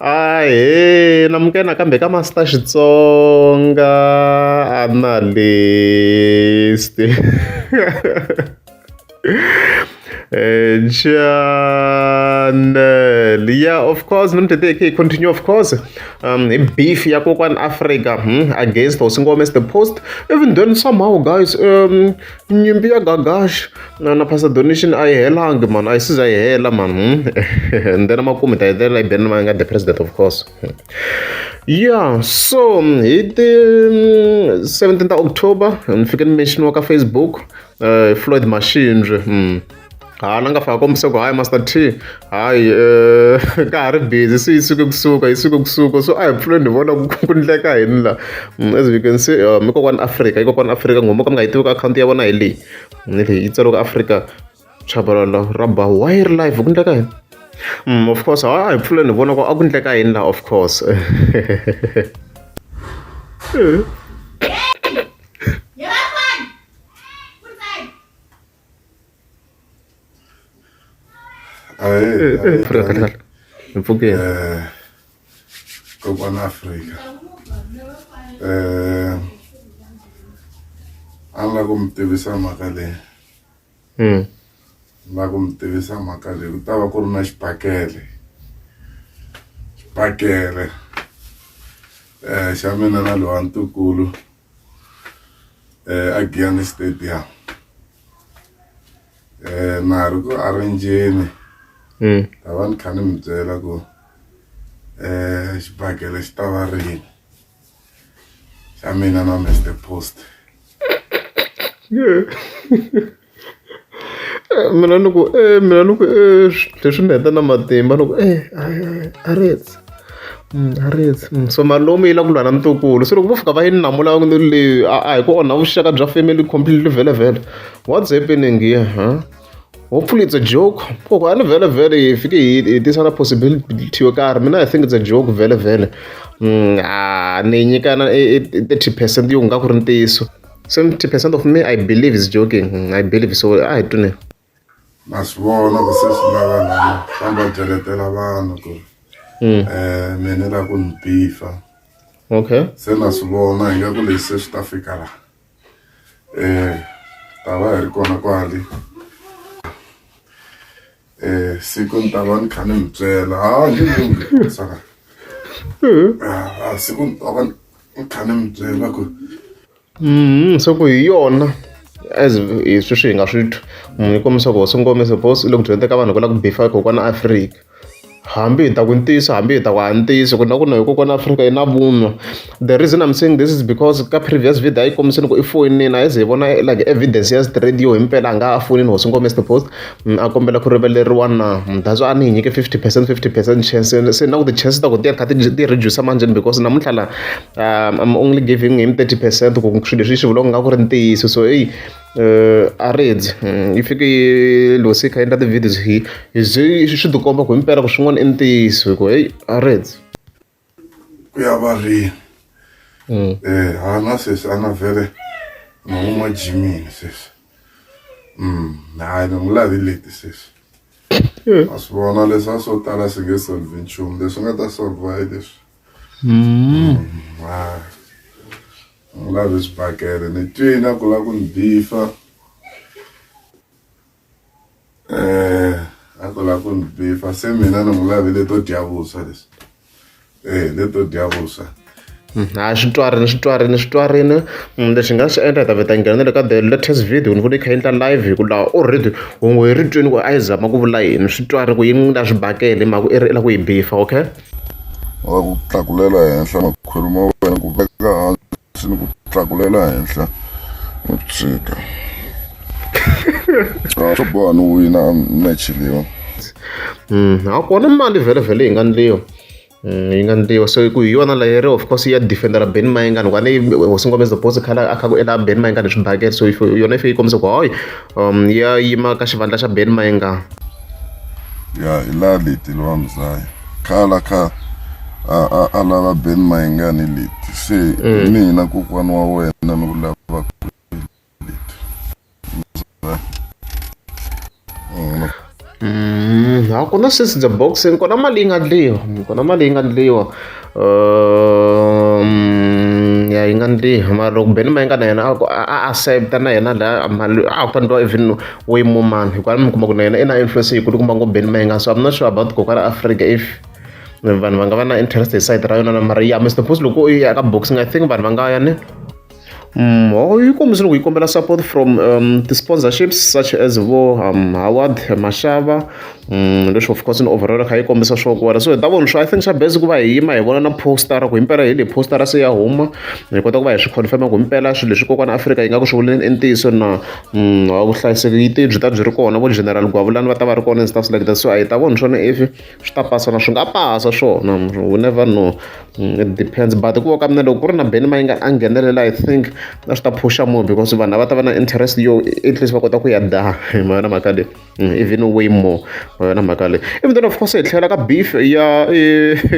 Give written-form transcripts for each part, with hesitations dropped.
Ahee namukela nakambe ka Master Xitsonga Analyst channel yeah of course namuntlha hi hi continue of course hi beef ya kokwani Africa against Hosi Ngome the post even then somehow guys nyimpi ya Gagash na na Pastor Donation a yi helangi man a yi siza yi hela man and then makumu hi ta hetelela yi beni nga the president of course yeah so hi ti 17 ta October ni fike ni mention ka Facebook Floyd Mashinje hala nga fika kombisa ku hayi Master T hayi ka ha ri busy se yi suke kusuka yi suke kusuka so a hi pfuleni hi vona ku ndleka yini la as you can see i kokwani Africa i kokwani Africa nghomu ka mi nga yi tivi ka akhawunti ya vona hi leyi ni leyi yi tsariwa ku Africa Chabalala ra ba why yi ri live ku ndleka yini of course a hi pfuleni hi vona ku a ku ndleka yini la of course Ahee, Pfula kahle kahle hi pfukile eh, kokwana Afrika a ni lava ku mi tivisa mhaka leyi ni lava ku mi tivisa mhaka leyi ku ta va ku ri na xibakele xibakele xa mina na lowa ntukulu a Giyani Stadium na ha ri ku arrange-ni ta va ni kha ni mi byela ku xibakele xi ta va rini xa mina na Mister Post. Mina ni ku e mina ni ku e leswi ni heta na matimba ni ku e a ri a ri so malume yi lava ku lwa na ntukulu se loko vo fika va yi namula leyi a hi ku onha vuxaka bya family completely vhele vhele what's happening here huh? Hopefully it's a joke kokwani vhele vhele hi fike hi tisa na possibility yo karhi mina I think it's a joke vhele vhele a ni yi nyikana 30 percent yo ku nga ku ri ntiyiso. 70% of me I believe is joking. I believe so. A hi twini. Na swi vona ku se swi lava lama famba byeletela vanhu ku mina ni lava ku ni bifa. Okay. Se na swi vona ingaku leswi se swi ta fika la ta va hi ri kona kwale siku ni ta va ni kha ni mi byela ha nge siku ni ta va ni kha ni mi byela ku Se ku hi yona as hi sweswi hi nga swi twa yi kombisa ku hosi Ngome suppose i le ku dyondzeni ka vanhu ku lava ku bifa kokwana Afrika hambi hi ta ku ntiyiso hambi hi ta ku a ntiyiso ku na ku na hi kokwana Afrika i na vunwa the reason I'm saying this is because ka previous video a yi kombisini ku i foyinini a hi ze hi vona like evidence ya straight yo himpela a nga ha fonini hosi Ngome suppose a kombela ku rivaleriwa na that's why a ni yi nyike 50% 50% chance se na ku ti-chance ta ku ti ya kha ti reduce manjheni because namuntlha la I'm only giving him 30% ku swilo leswi swi vulaka nga ku ri ntiyiso so eyi a ri dyi yi fike yi loko se yi kha yi endla ti-videos hi hi ze swi tikomba ku himpela ku swin'wana i ntiyiso hi ku heyi a ri dyi ku ya va rini ha na sweswi a na vhele ni huma jimini sweswi hayi ni n'wi lavi leti sweswi wa swi vona leswi a swo tala swi nge solve nchumu leswi nga ta solve hi leswi ni lavi swibakele ni twini a ku lava ku ni bifa a ku lava ku ni bifa se mina ni n'wi lavi leto dya vuswa leswi leto dya vuswa. Ha swi twarini swi twarini swi twarini lexi nga xi endla hi ta vheta nghena na le ka the latest video ni vone yi kha yi endla live hi ku laha already hungu hi ri twini ku a yi zama ku vula yini swi twari ku yi n'wi la swibakele hi mhaka ku i ri i lava ku yi bifa okay. Va ku tlakulela henhla makhwiri ma wena ku veka hansi ni ku tlakulela henhla ni ku tshika swo boha ni wina match leyiwa. A kona mali vhele vhele yi nga ndliwa yi nga ndliwa so ku hi yona layeri of course ya defendera Benny Mayengani ku a ni hosi Ngome Boss khale a kha ku ela Benny Mayengani swibakele so if yona yi fike yi kombisa ku hayi ya yima ka xivandla xa Benny Mayengani. Ya hi laha leti lowa muzaya khale kha a lava Benny Mayengani leti se mina kokwana wa wena ni ku lava leti. A ku na since the boxing kona mali yi nga ndliwa, kona mali yi nga ndliwa. Ya yi nga ndliwa mara loko Benny Mayengani na yena a ku a accept-a na yena laya mali a ku ta ndliwa even way more money hikuva mi kuma ku na yena i na influence yi kulukumba ngopfu Benny Mayengani. So I'm not sure about kokwana Africa if vanhu va nga va na interest hi side ra yona na mara ya Mr Post loko u ya ka boxing, I think vanhu va nga ya ni. Oh, yi kombisile ku yi kombela support from ti-sponsorships such as vo Howard Mashava, leswi of course in overall kha yi kombisa swo kwala. So hi ta vona swo, I think xa best ku va hi yima hi vona na postara ku himpela hi leyi postara se ya huma, hi kota ku va hi swi confirm ku himpela swilo leswi kokwana Afrika yi nga ku swi vuleni i ntiyiso na. Vuhlayiseki yi byi ta byi ri kona, vo General Gwavulani va ta va ri kona and stuff like that. So a hi ta vona swona if swi ta pasa na swi nga pasa swona, we never know. It depends, but ku va ka mina loko ku ri na Benny Mayengani a nghenelela, I think a swi ta phusha more because vanhu a va ta va na interest yo at least va kota ku ya daha hi yona mhaka leyi, even way more hi yona mhaka leyi. Even then, of course, hi tlhela ka beef ya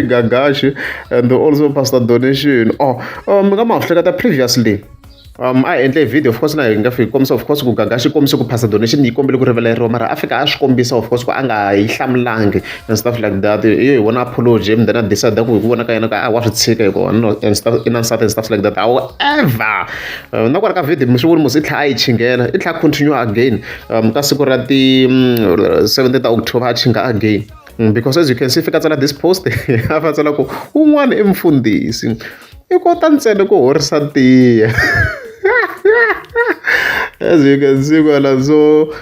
Gagashi and also Pastor Donation. Oh, mi nga ma hleketa previously a hi endle video, of course, na hi nga fiki kombisa, of course, ku Gagashi kombise ku Pastor Donation yi kombele ku rivaleriwa, mara a fika a swi kombisa, of course, ku a nga yi hlamulangi and stuff like that. Iyo hi vona apology and then a decide ku hi ku vona ka yena ka a wa swi tshika hi kona and stuff in and stuff like that. However, na kwala ka video mi swi voni musi i tlhela a yi chingela, i tlhela continue again ka siku ra ti 17 ta October a chinga again. Because as you can see, fika tsala this post, a fa tsala ku un'wana i mfundhisi i kota ntsena ku horisa tiya, as you can see kwala. So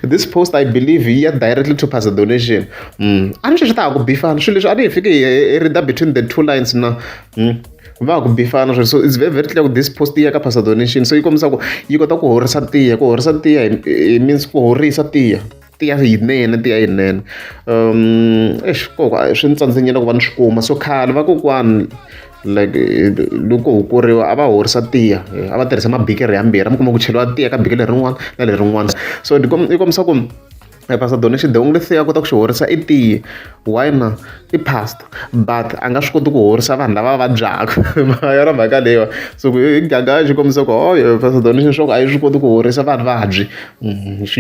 this post, I believe, yi ya directly to Pastor Donation. A ni swi ta ha ku bifana swilo leswi, a ni hi fike hi read between the two lines na va ha ku bifana swilo. So it's very very clear ku this post yi ya ka Pastor Donation. So yi kombisa ku yi kota ku horisa tiya, ku horisa tiya hi means ku horisa tiya, tiya yinene, tiya yinene. Eish, koko swi ni tsandzenyana ku va ni swi kuma. So khale vakokwani, like loko ho kuriwa, a va horisa tiya, a va tirhisa mabikiri yambirhi, mi kuma ku cheriwa tiya ka bikiri lerin'wana na lerin'wana. So yi kombisa ku Pastor Donation, the only thing a kota ku xi horisa i tiya. Why na i pastor, but a nga swi koti ku horisa vanhu lava vabyaka yona mhaka leyiwa. So ku hi Gaga xi kombisa ku oh, Pastor Donation swa ku a yi swi koti ku horisa vanhu vabyi,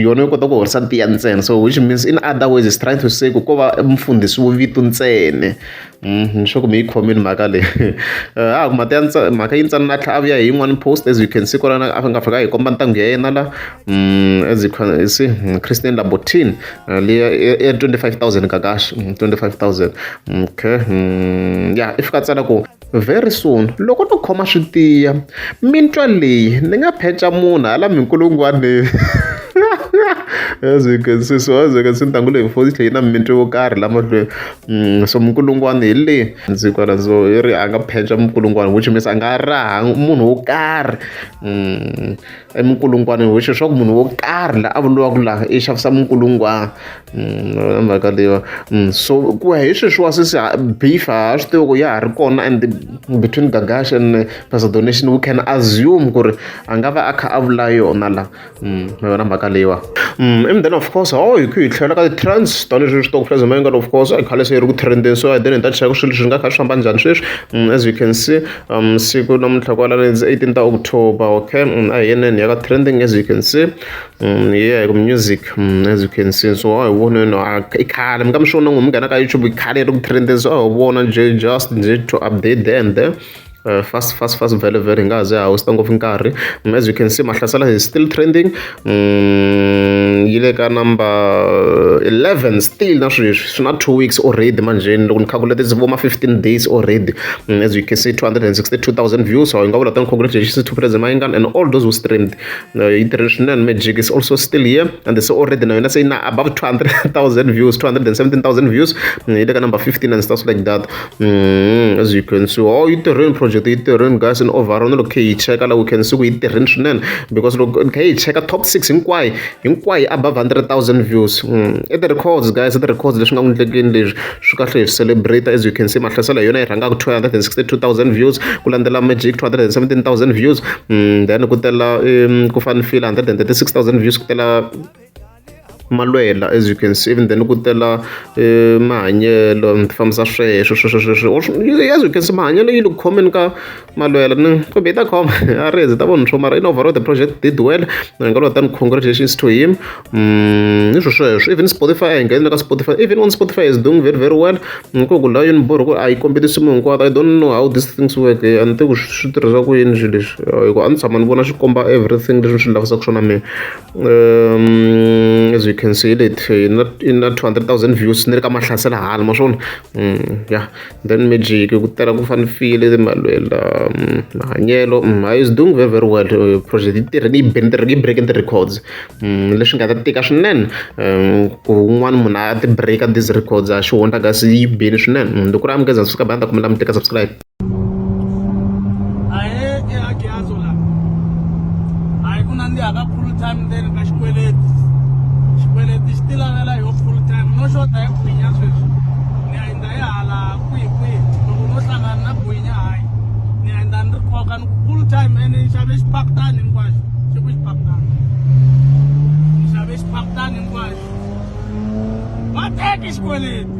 yona yi kota ku horisa tiya ntsena. So which means, in other words, is trying to say ku ko va mfundhisi wo vito ntsena. Ni sure ku mi yi khomile mhaka leyi. A ku mhaka ya mhaka yi ntsanana, a tlhela a vuya hi yin'wani post, as you can see kwalano, a nga fika a hi komba ntangu ya yena la. As you can see, Christian Louboutin liya i 25,000 Gagashi, 25,000. Okay, ya i fika tsala ku very soon loko no khoma swi tiya mintwa leyi ni nga pheca munhu hala minkulungwaneni, as you can see. So as you can see, ntangu leyi fo yi tlhela yi na mintwa yo karhi la mahlweni. So minkulungwana hi leyi ndzi kwala. So yi ri a nga pheca minkulungwana, which means a nga raha munhu wo karhi eminkulungwaneni, which swa ku munhu wo karhi la a vuriwaka laha i xavisa minkulungwana mhaka leyiwa. So ku ya hi sweswiwa sesi beef ha swi tivi ku ya ha ri kona and between Gagash and Pastor Donation, we can assume ku ri a nga va a kha a vula yona la yona mhaka leyiwa. And then, of course, oh, hi ku hi tlhela ka ti-trends tanihileswi stock price mayingani, of course, khale se yi ri ku trendeni. So then hi ta cheka swilo leswi nga kha swi famba njhani sweswi. As you can see, siku namuntlha kwalano it's 18 ta October. Okay, a hi yeneni ya ka trending. As you can see, yeah, ku music, as you can see. So a hi voneni, i khale mi nga mi swi vona n'wi mi nghena ka YouTube, i khale yi ri ku trendeni. So a hi vona nje just nje to update there and there, fast fast fast, very very, nga ze ha waste ngopfu nkarhi. As you can see, Mahlasela is still trending, yi le ka number 11 still na sweswi, swi na 2 weeks already manjheni. Loko ni calculate, it's vo ma 15 days already. As you can see, 262,000 views. So hi nga vula tani congratulations to President Mayengani and all those who streamed. Yi tirhile swinene. Magic is also still here and so already na yona se yi na above 200,000 views, 217,000 views. Yi le ka number 15 and stuff like that. As you can see, oh, yi tirhile project, yi tirhile guys. In overall, na loko hi cheka la, we can see ku yi tirhile swinene because loko kha hi cheka top 6 hinkwayo hinkwayo above 100,000 views. I ti-records guys, i ti-records leswi nga n'wi leswi swi kahle hi celebrate. As you can see, Mahlasela hi yona yi rhangaka, 262,000 views, ku landzela Magic, 217,000 views, then ku tela ku Fun Feel, 136,000 views, ku tela Malwela as you can see, even then ku tela Mahanyelo ni ti fambisa sweswo sweswo sweswo, as you can see Mahanyelo yi le ku khomeni ka Malwela ni kumbe yi ta khoma a ri ta vona swo, mara in overall the project did well. Ni nga tani congratulations to him. Ni swo sweswo, even Spotify a hi ngheni ka Spotify, even on Spotify is doing very very well. Ku ku la yi ni borha ku a yi kombi tinsimu hinkwato. I don't know how these things work, a ni tivi ku swi tirhisa ku yini swilo leswi, hi ku a ni tshama ni vona swi komba everything leswi ni swi lavisaka swona mina. As you can see it i na 200,000 views ni ri ka Mahlasela hala ma swona. Yeah, then Magic ku tala ku fanifile Malwela Mahanyelo is doing very very well. Project yi tirheni, yi beni yi breaking the records, leswi nga ta tika swinene ku un'wana munhu a ti break these records a xihundla kasi yi bini swinene. Loko ku ri amukeza fika banda kumbe la mi teka subscribe. Ahe ke a ke a zola a yi ku nandziha ka full time ndzeni ka xikweleti, xikweleti xi ti lavela yo full time no xota hi gwinya sweswi ni ya hindza hi hala kwihi kwihi, loko no hlangana na gwinya hayi ni ya hindza ni ri koka ni ku full time ene ni xave xipakitani hinkwaxo, xi ku xipakitani ni xave xipakitani hinkwaxo, va teki xikweleti.